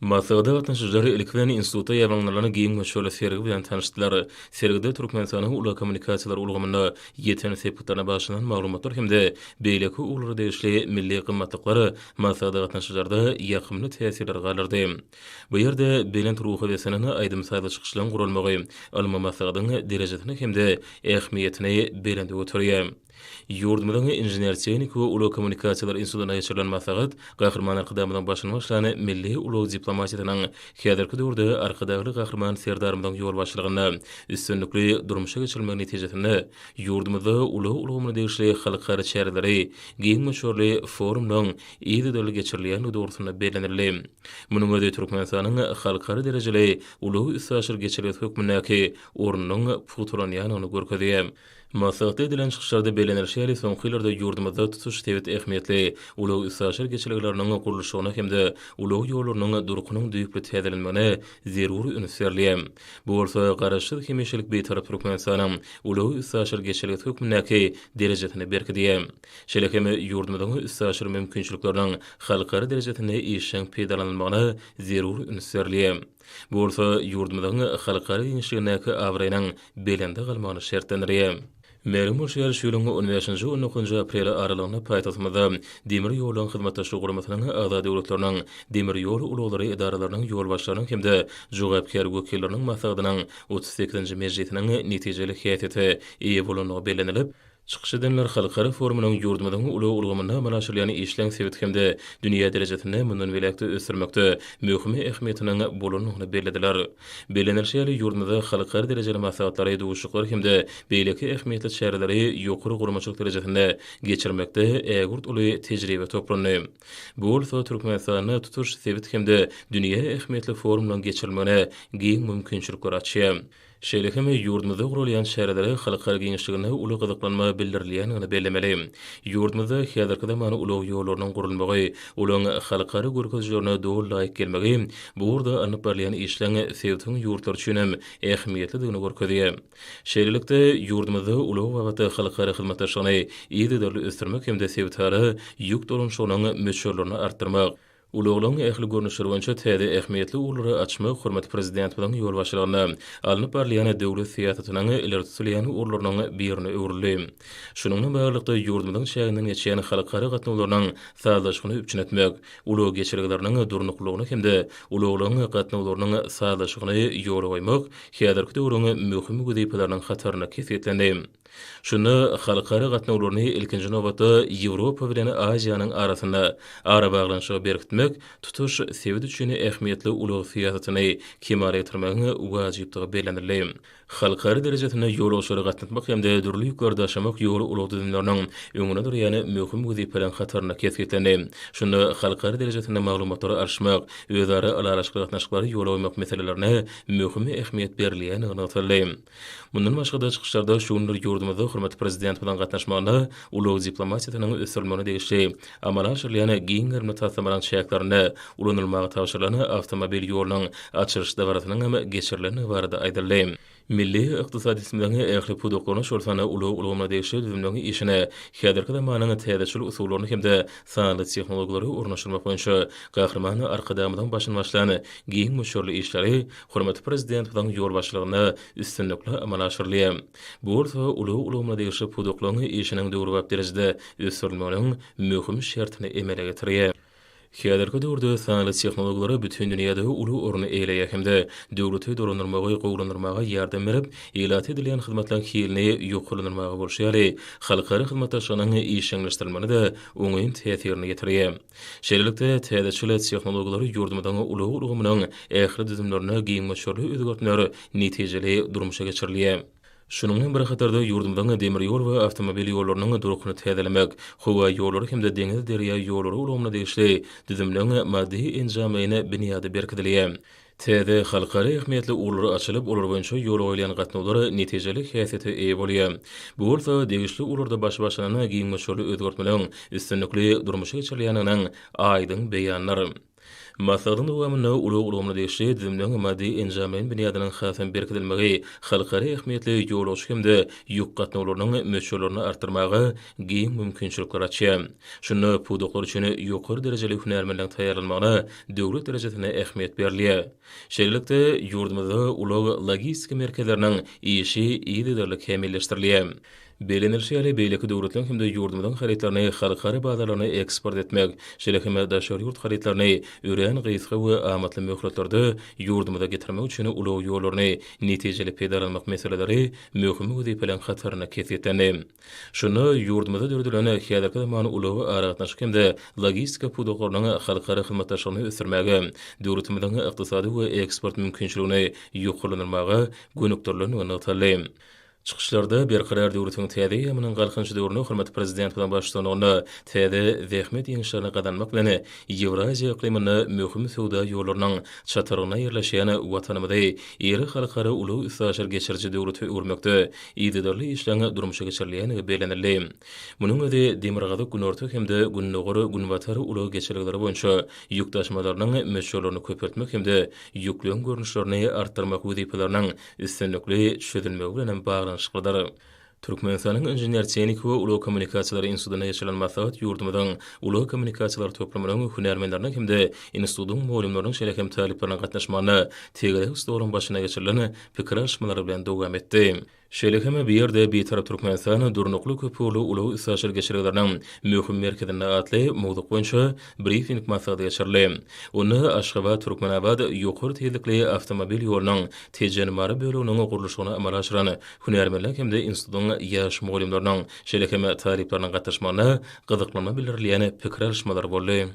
Maslahata gatnaşyjylar ilki bilen institutda ýaýbaňlanylan giň möçberli sergi bilen tanyşdylar. Sergide Türkmenistanyň ulag-kommunikasiýalar ulgamynda ýeten sepgitlerine bagyşlanan maglumatlar hem-de beýleki ugurlara degişli milli gymmatlyklar maslahata gatnaşyjylarda ýakymly täsirleri galdyrdy. Bu ýerde belent ruha beslenen aýdym-sazly çykyşlaryň guralmagy ylmy maslahatyň derejesini hem-de ähmiýetini belende göterýär. Ýurdumyzyň Inžener-tehniki we ulag kommunikasiýalar institutynda geçirilen maslahat Gahryman Arkadagymyzyň başyny başlan milli ulag diplomatiýasynyň häzirki döwürde Arkadagly Gahryman Serdarymyzyň ýolbaşçylygynda üstünlikli durmuşa geçirilmegi netijesinde ýurdumyzda ulag ulgamyna degişli halkara çäreleri, giň möçberli forumlaryň yzygiderli geçirilýändigi dogrusynda bellenildi. Munuň özi Türkmenistanyň halkara derejeli ulag-üstaşyr geçelgesi hökmündäki ornunyň pugtalanýandygyny görkezýär. Maslahatda edilen çykyşlarda bellenilişi ýaly, soňky ýyllarda ýurdumyzda tutuş sebit ähmiýetli ulag-üstaşyr geçelgeleriniň gurluşygyna hem-de ulag ýollarynyň durkunyň düýpli täzelenmegine zerur üns berilýär. Bu bolsa Garaşsyz, hemişelik Bitarap Türkmenistanyň ulag-üstaşyr geçelgesi hökmündäki derejesini berkidýär. Şeýle hem ýurdumyzyň üstaşyr mümkinçilikleriniň halkara derejesinde işjeň peýdalanylmagyna zerur üns berilýär. Bu bolsa ýurdumyzyň halkara giňişligindäki abraýynyň belende galmagyny şertlendirýär. Mälim bolşy ýaly, şu ýylyň on bäşinji, on dokuzynjy apreli aralygynda paýtagtymyzda Demir ýollaryň hyzmatdaşlygy guramasynyň agza döwletleriniň demir ýol ulaglary edaralarynyň ýolbaşçylarynyň hem-de jogapkär wekilleriniň maslahatynyň 38-nji mejlisiniň netijeli häsiýete eýe bolandygy bellenilip, Çykyş edenler halkara forumynyň ýurdumyzyň ulag ulgamynda amala aşyrylýan işleň sebit hem-de dünýä derejesinde mundan beýläk-de ösdürmekde möhüm ähmiýetiniň bolandygyny bellediler. Bellenilişi ýaly, ýurdumyzda halkara derejeli maslahatlary, duşuşyklary hem-de beýleki ähmiýetli çäreleri ýokary guramaçylyk derejesinde geçirmekde ägirt uly tejribe toplandy. Bu bolsa Türkmenistanda tutuş sebit hem-de dünýä ähmiýetli forumlaryň geçirilmegine giň mümkinçilikleri açýar. Şeýle hem ýurdumyzda guralýan çärelere halkara giňişliginde uly gyzyklanma bildirilýändigini bellemeli. Ýurdumyzda häzirki zaman ulag ýollarynyň gurulmagy, olaryň halkara görkezijilerine doly laýyk gelmegi bu ugurda alnyp barylýan işleň sebitiň ýurtlary üçin hem ähmiýetlidigini görkezýär. Şeýlelikde, ýurdumyzda ulag babatda halkara hyzmatdaşlygyny yzygiderli ösdürmek hem-de sebitara ýük dolanyşygynyň möçberlerini artdyrmak, Ulaglaryň ähli görnüşleri boýunça täze ähmiýetli ugurlary açmak hormatly Prezidentimiziň ýolbaşçylygynda alnyp barylýan döwlet syýasatynyň ileri tutulýan ugurlarynyň birine öwrüldi. Şunuň bilen baglylykda, ýurdumyzyň çäginden geçýän halkara gatnawlarynyň sazlaşygyny üpjün etmek, ulag geçelgeleriniň durnuklylygyny hem-de ulaglaryň gatnawlarynyň sazlaşygyny ýola goýmak häzirki döwrüň möhüm wezipeleriniň hatarynda kesgitlendi. Şunda halkara gatnawlaryny ilkinji nobatda Ýewropa bilen Aziýanyň arasynda arabaglanyşygy berkitmek tutuş sebit üçin ähmiýetli ulag syýasatyny kemala getirmegiň wajypdygy bellenildi. Halkara derejesinde ýolagçylary gatnatmak hem-de dürli ýükleri daşamak ýol-ulag düzümleriniň öňünde durýan möhüm wezipeleriň hatarynda kesgitlendi. Şunda halkara derejesinde maglumatlary alyşmak, özara ylalaşykly gatnaşyklary ýola goýmak meselelerine möhüm ähmiýet berilýändigi nygtaldy. Mundan başga-da, çykyşlarda şu günler ýurdumyzda hormatly Prezidentimiziň gatnaşmagynda ulag diplomatiýasynyň ösdürilmegine degişli amala aşyrylýan giň gerimli taslamalaryň çäklerinde ulanylmaga tabşyrylan awtomobil ýolunyň açylyş dabarasynyň hem geçirilendigi barada aýdyldy. Milli ykdysadyýetimiziň ähli pudaklaryna, şol sanda ulag ulgamyna degişli düzümleriň işine häzirki zamanyň täzeçil usullaryny hem-de sanly tehnologiýalary ornaşdyrmak boýunça Gahryman Arkadagymyzyň başyny başlan giň möçberli işleri Hormatly Prezidentimiziň ýolbaşçylygynda üstünlikli amala aşyrylýar. Bu bolsa ulag ulgamyna degişli pudaklaryň işiniň döwrebap derejede ösdürilmeginiň möhüm şertini emele getirýär. Häzirki döwürde sanly tehnologiýalar bütin dünýäde uly orun eýeleýär hem-de döwleti dolandyrmagy gowulandyrmaga ýardam berip, ilata edilýän hyzmatlaryň hilini ýokarlandyrmaga bolşy ýaly, halkara hyzmatdaşlygynyň işjeňleşdirilmegine-de oňyn täsirini ýetirýär. Şeýlelikde, täzeçil tehnologiýalar ýurdumyzyň ulag ulgamynyň ähli düzümlerinde giň möçberli özgertmeler netijeli durmuşa geçirilýär. Şunuň bilen bir hatarda, ýurdumyzyň demir ýol we awtomobil ýollarynyň durkuny täzelemek, howa ýollary hem-de deňiz-derýa ýollary ulgamyna degişli düzümleň maddy-enjamlaýyn binýady berkidilýär. Täze halkara ähmiýetli ugurlar açylyp, olar boýunça ýola goýulýan gatnawlar netijeli häsiýete eýe bolýar. Bu bolsa degişli ugurlarda başy başlanan giň möçberli özgertmeleriň üstünlikli durmuşa geçirilýändiginiň aýdyň beýanydyr. Maslahatyň dowamynda ulag ulgamyna degişli düzümleň maddy-enjamlaýyn binýadynyň hasam berkidilmegi halkara ähmiýetli ýolagçy hem-de ýük gatnawlarynyň möçberlerini artdyrmaga giň mümkinçilikler açýar. Şunda pudaklar üçin ýokary derejeli hünärmenleriň taýýarlanmagyna döwlet derejesinde ähmiýet berilýär. Şeýlelikde, ýurdumyzda ulag-logistika merkezleriniň işi yzygiderli kämilleşdirilýär. Bellenilişi ýaly, beýleki döwletleriň hem-de ýurdumyzyň harytlaryny halkara bazarlaryna eksport etmek, şeýle hem daşary ýurt harytlaryny örän gysga we amatly möhletlerde ýurdumyza getirmek üçin ulag ýollaryny netijeli peýdalanmak meseleleri möhüm wezipeleriň hatarynda kesgitlendi. Şunda ýurdumyzda döredilen häzirki zaman ulag-aragatnaşyk hem-de logistika pudaklarynyň halkara hyzmatdaşlygyny ösdürmäge, döwletimiziň ykdysady we eksport mümkinçiligini ýokarlandyrmaga gönükdirilendigi nygtaldy. Çykyşlarda Berkarar döwletiň täze eýýamynyň Galkynyşy döwründe hormatly Prezidentimiziň baştutanlygynda täze zähmet ýeňişlerini gazanmak bilen, Ýewraziýa yklymynda möhüm söwda ýollarynyň çatrygynda ýerleşýän Watanymyzy iri halkara ulag-üstaşyr geçiriji döwlete öwürmekde yzygiderli işleň durmuşa geçirilýändigi bellenildi. Munuň özi Demirgazyk-Günorta hem-de Gündogar-Günbatar ulag geçelgeleri boýunça ýük daşamalarynyň möçberlerini köpeltmek hem-de ýükleriň görnüşlerini artdyrmak wezipeleriniň üstünlikli çözülmegi bilen hem baglanyşyklydyr. Türkmenistanyň Inžener-tehniki we ulag kommunikasiýalary institutynda geçirilen maslahat ýurdumyzyň ulag kommunikasiýalary toplumynyň hünärmenleriniň hem-de institutyň mugallymlarynyň şeýle hem talyplarynyň gatnaşmagynda tegelek stoluň başynda geçirilen pikir alyşmalary bilen dowam etdi. Şeýle hem bu ýerde Bitarap Türkmenistan durnukly köpugurly ulag-üstaşyr geçelgeleriniň möhüm merkezinde atly mowzuk boýunça brifing maslahaty geçirildi. Onda Aşgabat, Türkmenabat ýokary tizlikli awtomobil ýolunyň Tejen-Mary böleginiň gurluşygyny amala aşyran hünärmenler hem-de institutyň ýaş mugallymlarynyň, şeýle hem talyplarynyň gatnaşmagynda gyzyklanma bildirilýän pikir alyşmalar boldy.